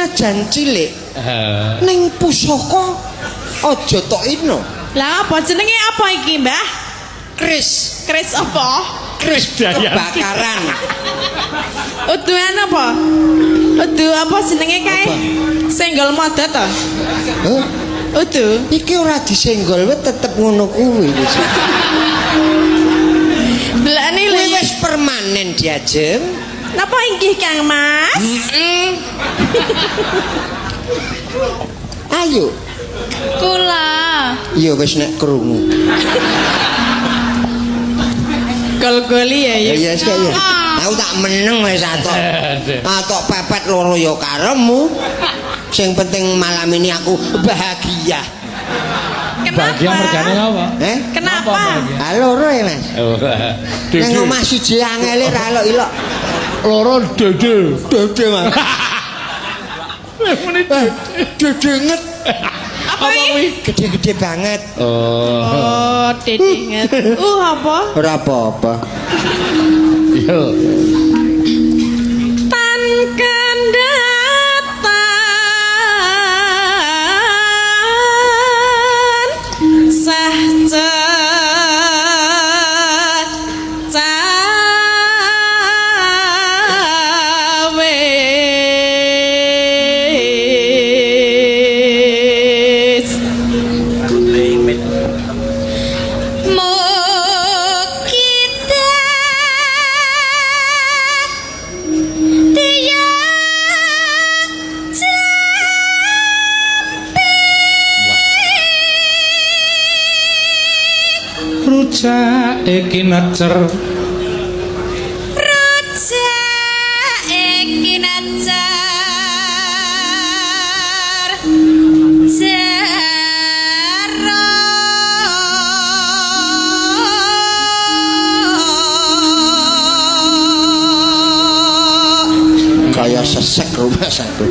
Senajan cilik ning pusaka aja tok ino. Lah apa jenenge apa iki, Mbah? Kris, Kris apa? kris kebakaran. Uduan apa? Udu apa jenenge kae? Apa? Senggol moda to? Hah? Udu. Iki ora disenggol wae tetep ngono kuwi wis. Delokne lho. Kuwi wis permanen diajeng. Napa inggih Kang Mas? Ayo. Kula. Ya wis nek krungu. Gol-goli ya Ya ya. ya wis kaya. Aku tak meneng wis atok. Atok pepet loro ya karepmu. Sing penting malam ini aku bahagia. Kenapa? Bahagia mergane apa? Eh? Kenapa? Bahagia? Ah loro ya, Mas. Oh. Nang Dede. omah siji angele ra elok-elok. Loro dede. Dede, Mas. Muni Eh, dede nget Apa iki? gede-gede banget. Oh. Oh, dedenget. Apa? Ora apa-apa. Yo. Tan kandhatan sah cawis Mukita tiang Rujak iki necer. Rujak iki necer jero Kaya sesek rumah satu.